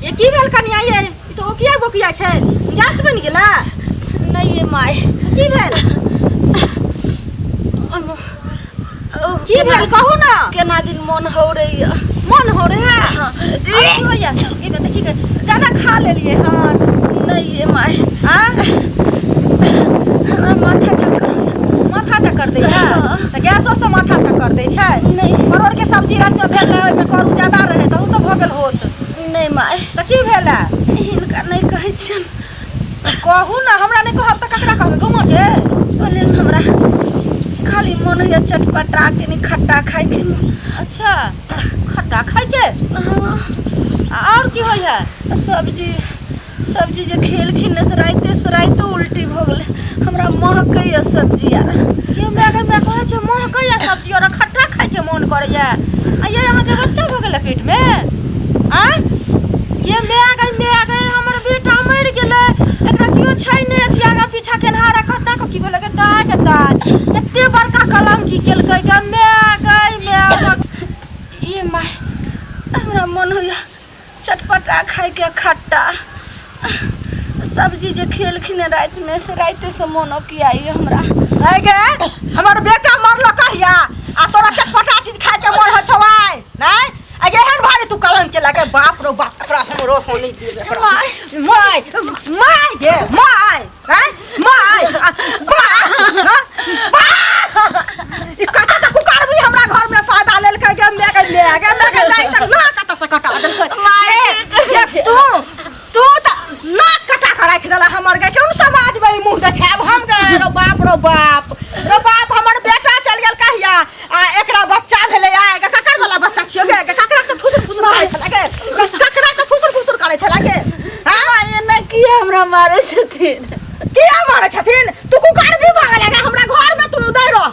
ये की भेल कनिया ये ई तऽ ओकिया बोकिया छै गैस बनि गेला नहि ये माय की भेल की भेल कहू ना केना दिन मन हौरैया मन हो रहे है की होइया ई बात देखी के ज्यादा खा लेलिए हन नहि ये माय आ हमरा माथा चक्कर होइया माथा चक्कर दै है तऽ गैसो से माथा चक्कर दै छै नहि परोड़ के सब्जी रात में भेल रहै ओहिमे करू ज्यादा रहै तऽ ओ सब भऽ गेल होत नहि माय तऽ की भेल है हिनका नहि कहै छियनि कहू ना हमरा नहि कहब तऽ ककरा कहबै गौआँ के बोले हमरा खाली मन होइया चटपटा के नहीं खट्टा खाइके मन अच्छा खट्टा खाइके हाँ, आ और की होइ है सब्जी सब्जी जे खेलखिन ने से राइते से राइतो उल्टी भऽ गेलै हमरा महकैया सब्जी आर ये माय गे माय कहै छै महकैया सब्जी और खट्टा खाइके मन करैया आ ये अहाँके बच्चा भऽ गेलै पेटमे आँय ये माय गे माय गे हमर बेटा मरि गेलै एकरा केओ छै नहि अथी आगाँ पीछा केनहार कतऽ के की भेलै गे दाय गे दाय एते बड़का कलम की केलकै गे माय गे माय ये माय हमरा मन होइया चटपटा खाइके खट्टा सब्जी जे खेलखिन रातिमे से राइते से मन ओकियाइए हमरा ऐ गे हमर बेटा मरल कहिया आ तोरा चटपटा चीज खाय के मन होइ छौ आइ नहि आ एहन भारी तू कलंक के लगे बाप रो बाप एकरा हमरो होनी दे एकरा। माय। My my गे my हैं my आ, बाप हाँ? बाप! ई कतऽ से कुकारबी हमरा घर में पैदा लेलकै गे मैं गे ले गे मैं गे जाई त ना कतऽ से कटा देलकै my, ये तू तू त नाक कटा के राखि देला हमर गे कोन समाज में ई मुंह देखायब हम गे रो बाप रो बाप रो बाप हमर बेटा चल गेल कहिया आ एकरा बच्चा भेलै आ गे ककर वाला बच्चा छियो गे गे ककरा से फुसुर फुसुर करै छला गे ककरा से फुसुर फुसुर करै छला गे हां माय एना किया हमरा मारै छथिन किया मारै छथिन तू कुकार भी भऽ गेलै हमरा घर में तू दै रह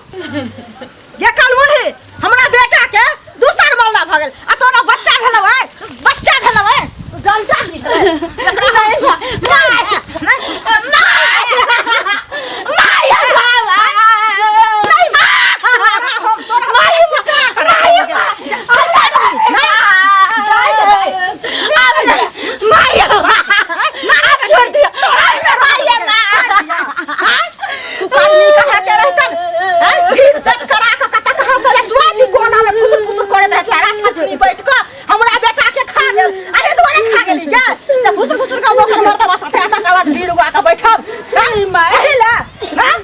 ये कलमुही हमरा बेटा के दूसर मलना भऽ गेल आ तोरा बच्चा भेलौ है बच्चा भेलौ है डंटा निकले एकरा छोड़ दिया हमरा बेटा के खा गेल अरे दुआरे खा गेली गे त फुसुर फुसुर का दोसर मर्दवा साथे आता के बाद भीड़ उगा के बैठब नहीं my. एही ला हां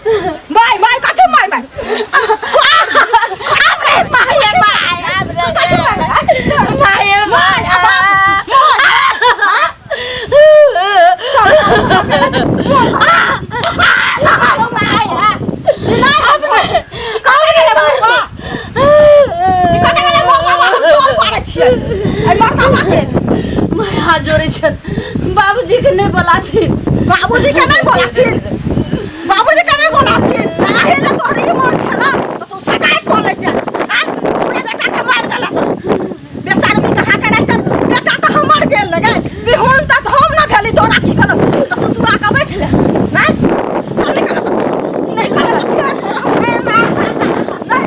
my my कथी my my आब रे my my, आब रे। कथी my my my my हाथ जोड़ै छनि बाबूजी के नहि बोलाथिन बाबूजी के नहीं बोलाथिन बाबूजी के नहीं बोलाथिन आहे ले तोहर ई मन छला तो तू सगाई कऽ ले जा हां हमरा बेटा के मार देला तू बेसरमी कहाँ के रहतन बेटा तऽ हमर गेल लगे बिहुन तऽ हम न भेली तोरा की कहलक तऽ ससुरा के बैठ ले हैं चल निकल बस नहीं निकल फिर तोरा हम नहीं नहीं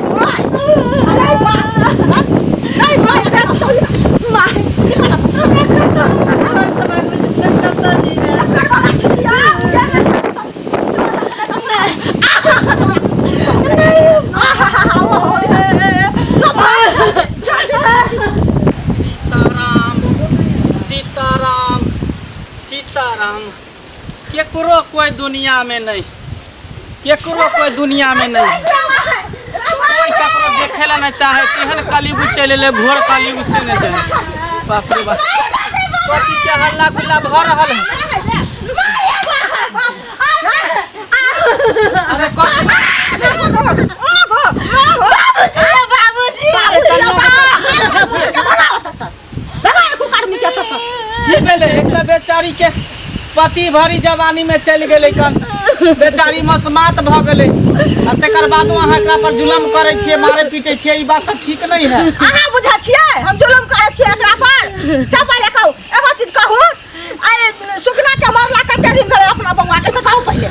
माय नहीं माय नहीं माय अगर तो my निकल हर समाज में जितना करता जी मेरा कर वाला छिया सीताराम सीताराम सीताराम केकरो कोई दुनिया में नहीं केकरो कोई दुनिया में नहीं कोई ककरो देखे ला नहीं चाहे तेहन कलयुग चलि एलै घोर कलयुग से नहीं जाए बाप रे बाप कथी के हल्ला गुल्ला भऽ रहल है अरे कथी बाबूजी अरे कन्या के भेलै? एक तऽ बेचारी के पति भरी जवानी में चलि गेलै कन, बेचारी मसमात भऽ गेलै, आ तकर बादो अहाँ एकरा पर जुलम करै छियै, मारै पीटै छियै, ई बात सब ठीक नहि है। अहाँ बुझै छियै हम जुलम करै छियै एकरा पर? से पहिले कहू, एगो चीज कहू, आइ सुखना के मरला कते दिन भेलै अपना बौआ के, से कहू पहिले।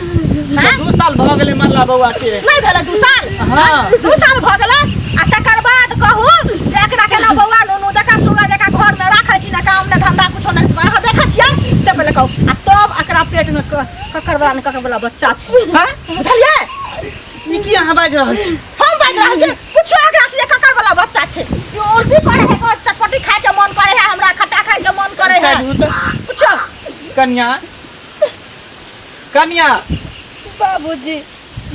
हाँ? 2 साल भऽ गेलै मरला बौआ के। नहि भेलै 2 साल? हाँ। 2 साल भऽ गेलै। आ तकर बाद कहू जे एकरा केना बौआ नुनू जकाँ सुगा जकाँ घर में राखै छी, ने काम ने धंधा कुछो नहि, अहाँ देखै छियै से पहिले कहू। आ तब एकरा पेट में ककर वाला ने ककर वाला बच्चा छै। हाँ? बुझलियै? ई की अहाँ बाजि रहल छी? हम बाजि रहल छी, पूछो एकरा से जे ककर वाला बच्चा छै। ई उल्टी करे है, कहत चटपटी खाय के मन करे है, हमरा खट्टा खाय के मन करे है। साइड तऽ। पूछो। कन्या, कन्या। बाबूजी।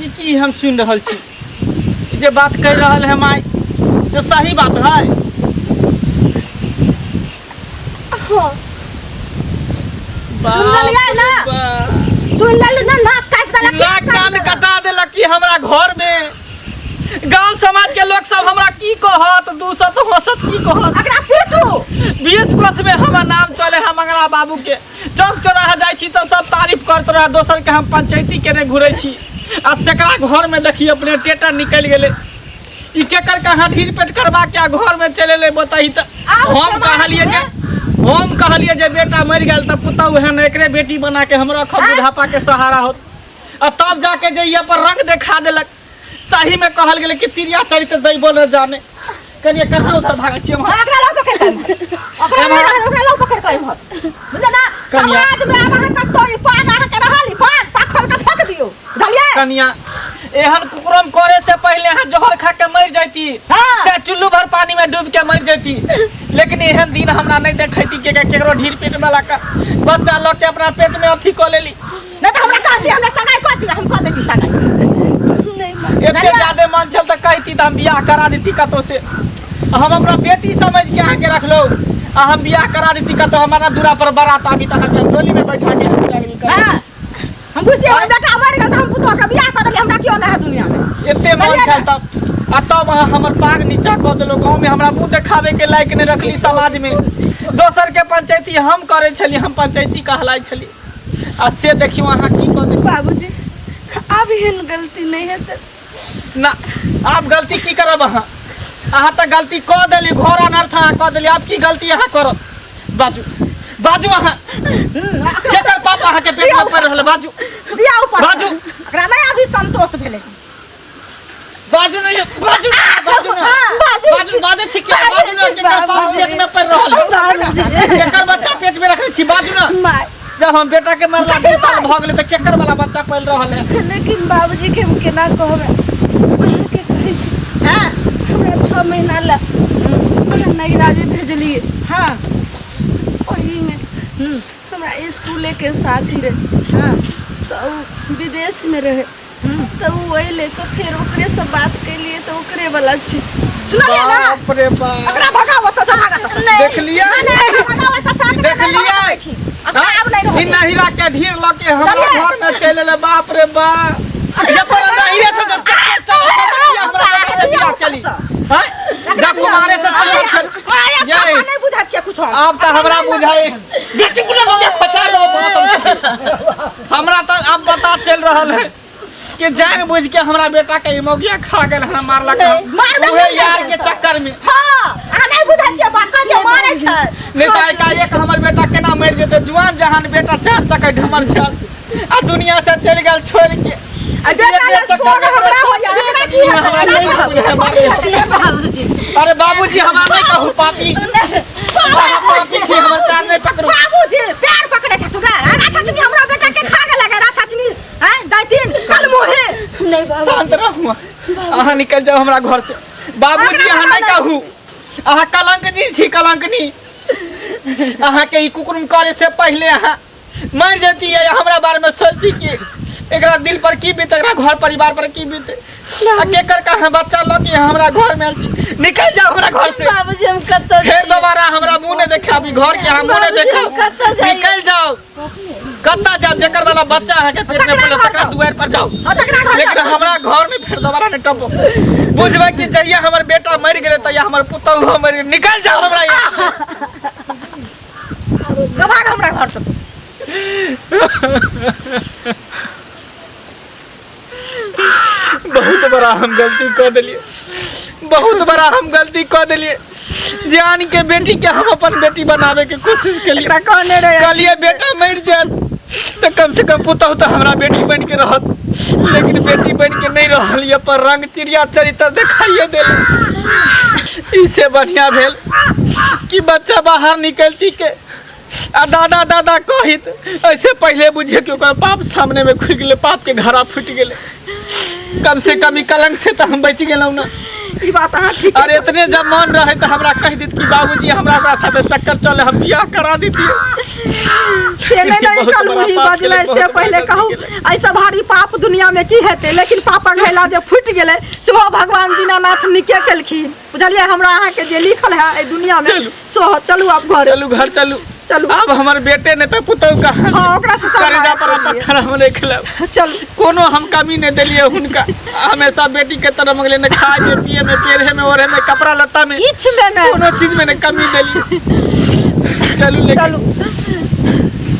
ई की हम सुनि रहल छी? ई जे बात कहि रहल है माय, से सही बात है? हाँ। सुन लेलियै ना? बाप। सुन लेलु ना? नाक काटि देलक। नाक कान कटा देलक की हमरा घर में? गांव समाज के लोग सब हमरा की कहत, दूसत हंसत, की कहत? एकरा पीटू। 20 कोस में हमर नाम चले है मंगला बाबू के। चौक चौराहा जाइ छी तऽ सब तारीफ करत रहे, दोसर के हम पंचायती केने घुरै छी, आ सेकरा घर में देखी अपने टेटर निकलि गेलै। ई केकर कहाँ ढीर पेट करबा के आ घर में चलि एलै बताही तऽ। आब हम समाज कहलियै जे में हम कहलियै जे बेटा मरि गेल तऽ पुतहु एहन एकरे बेटी बना के हम रखब, बुढ़ापा के सहारा होत, आ तब जाके जे ई पर रंग देखा देलक। सही में कहल गेलै कि तिरिया चरित्र दैबो न जाने। कनिए कहाँ उधर भागै छियै हम? ओकरा लऽ पकड़ के ओकरा एम्हर। लऽ, ओकरा लऽ पकड़ के एम्हर, बुझलियै ना? कनिया। समाज में आब अहाँ कतौ ई पाग अहाँ के रहल, ई पाग पाग खोल के फेंक दियौ, बुझलियै? कनिया, एहन कुकरम करे से पहले अहाँ जहर खा के मर जाती, हाँ। चाहे चुल्लू भर पानी में डूब के मर जाती, लेकिन एहन दिन हमरा नहीं देखैती के केकरो ढीर पेट वाला का बच्चा ल के अपना पेट में अथी कऽ लेली। नहीं तो हमरा कहती, हमरा सगाई कऽ दिअ, हम कऽ देती सगाई। नहीं माँ। एते ज्यादे मन छल तऽ कहती तऽ हम बियाह करा देती कतौ से। हम अपना बेटी समझ के अहाँके रखलहुँ, आ हम बियाह करा देती कतौ, हमारा दूरा पर बारात आबी तऽ अहाँके हम डोली में बैठा के हम जागनी करब। हाँ। हम बुझिए हम बेटा मर गेल तऽ हम पुतोह के बियाह कऽ देलियै, हमरा केओ नहि है दुनिया में। एते मन छल तब, आ तब अहाँ हमर पाग नीचा कऽ देलहुँ, गाँव में हमरा मुँह देखाबे के लायक नहि रखली समाज में। दोसर के पंचायती हम करै छली, हम पंचायती कहलाइ छली, आ से देखियौ अहाँ की कऽ देलियै। बाबूजी, आब एहन गलती नहीं हेतै। ना, आब गलती की करब अहाँ? अहाँ तऽ गलती कऽ देली, घोर अनर्थ अहाँ कऽ देली, आब की गलती अहाँ करब? बाजू, बाजू, अहाँ केकर पाप अहाँके पेट में पड़ि रहल है? बाजू। दिया ऊपर। बाजू। एकरा नहीं अभी संतोष भेलै। बाजू नहीं, बाजू ना, बाजू ना। हाँ, बाजू बाजू, छी। बाजू छी क्या? बाजू बाजू ना, छी, केकर पाप बाबूजी। पेट में पड़ि रहल है? बाबूजी। केकर बच्चा पेट में रखने छी? बाजू ना। माय। जब हम बेटा के मरला 2 साल भऽ गेलै तऽ केकर वाला बच्चा पलि रहल है? लेकिन बाबूजी के हम केना कहबै? अहाँके कहै छी। हाँ। हमरा 6 महीना ला अहाँ नैहराजे भेजलियै। हाँ। ओहीमे हमरा स्कूले के साथी रहे। हाँ। तऽ उ विदेश में रहे, तऽ उ अयलै तऽ फेर ओकरे से बात केलियै तऽ ओकरे वाला छी। सुनलियै ना? बाप रे बाप। ओकरा भगाओ ओतऽ से, भागा तऽ। नहीं। देखलियै? नहीं, ओकरा भगाओ ओतऽ से, एकरा नहीं देखलियै? रखी। ओकरा आब नहीं रहऽ ई नहिरा के ढीर लऽ के हमरा चलिए। घर में चलि एलै, बाप रे बाप। ये पर नहिरे से जब चल चल चल चल हमरा बेटा से बियाह केली। हैं? जब कुमारे से तैयार छल। ये। नहीं बुझै छियै कुछो। आब तऽ हमरा बुझाइ बेटी कुला हो गया, पछाड़ देबो बाँस। हमरा तऽ आब पता चलि रहल है कि जान बुझ के हमरा बेटा के मौगिया खा गेल, हमरा मारलक हन। मार देबो उहे नहीं यार के जान। चक्कर में। हाँ, अहाँ नहीं बुझै छियै बात, कहै छियै मारै छै। नहीं तऽ एकाएक हमर बेटा केना मरि जेतै? जुआन जहान बेटा 4 चक्कर ढमल छल आ दुनिया से चलि गेल छोड़ि के। आ बेटा ले सोग हमरा होइया, एकरा की हेतै? हमरा नहीं बुझाइ नहीं बाबूजी। अरे बाबूजी, हमरा नहीं कहू पापी। अहाँ पापी छी, हमर पैर नहीं पकड़ू। बाबूजी पैर पकड़े छै तू गे। राक्षसनी हमरा बेटा के खा गेल गे, राक्षसनी। हैं दैतिन कल मुहे। नहीं बाबूजी। शांत रहू, अहाँ निकल जाओ हमरा घर से। बाबूजी अहाँ नहीं कहू, अहाँ कलंकनी छी, कलंकनी। अहाँ के ई कुकुरम करे से पहले अहाँ मर जती है, हमरा बारे में सोचती कि एकरा दिल पर की बीते, एकरा घर परिवार पर की बीते, आ केकर कहाँ बच्चा लऽ के हमरा घर में आयल छी। निकल जाओ हमरा घर से। बाबूजी हम कतऽ फेर जाइए? दोबारा हमरा मुँह नहीं देखे, अभी घर के हम मुँह नहीं बाबूजी, हम देखे। कतऽ जाइए? निकल जाओ, कतऽ जाओ? जेकर वाला बच्चा अहाँके पेट में तकरा पड़ल घर तकरा जाओ। दुआरि पर जाओ। हाँ, तकरा घर लेकिन जाओ। हमरा घर में फेर दोबारा नहीं टपो। बुझबै कि जहिया हमर बेटा मरि गेलै तहिया हमर पुतहु मरि गेलै। निकल जाओ हमरा यहाँ। भाग हमरा घर से बहुत बड़ा हम गलती कऽ देलियै, बहुत बड़ा हम गलती कऽ देलियै। जान के बेटी के हम अपन बेटी बनावे के कोशिश केलियै। एकरा कहने रहे कहलियै बेटा मरि जायत तऽ कम से कम पुतहु तऽ हमरा बेटी बनि के रहत, लेकिन बेटी बनि के नहि रहल ये, पर रंग चिड़िया चरित्र देखाइए देल। इससे बढ़िया भेल कि बच्चा बाहर निकलती के आ दादा दादा कहित, ऐसे पहले बुझे कि ओकर पाप सामने में खुलि गेलै, पाप के घड़ा फूटि गेलै। कम से कम ई कलंक से तऽ हम बचि गेलहुँ ना। ई बात अहाँ ठीक। अरे इतने जब मन रहे तो हमरा कह देत कि बाबूजी हमरा ओकरा साथे चक्कर चले, हम बियाह करा देतियै। से नहि नहि बहुत कल बड़ा मुही पाप बजलै केलै, से बहुत पहिले बड़ा कहू गलती केलै। ऐसा भारी पाप दुनिया में की हेतै, लेकिन पापक घैला जे फूटि गेलै सेहो भगवान दीनानाथ नीके केलखिन, बुझलियै? हमरा अहाँके जे लिखल है एहि दुनिया में चलू। सो चलू आब घर चलू, घर चलू। चलू। आब हमर बेटे ने तऽ पुतहु कहाँ से? हाँ, ओकरा से सब करेजा पर बात करियै। पत्थर हम नहीं खेलब। चलू। कोनो हम कमी नहीं देलियै हुनका, हमेशा बेटी के तरह मंगले, ने खाए में, पिए में, पेरहे में, ओढ़े में, कपड़ा लत्ता में, किछु में नहि कोनो चीज में ने कमी देलियै। चलू लेकिन चलू।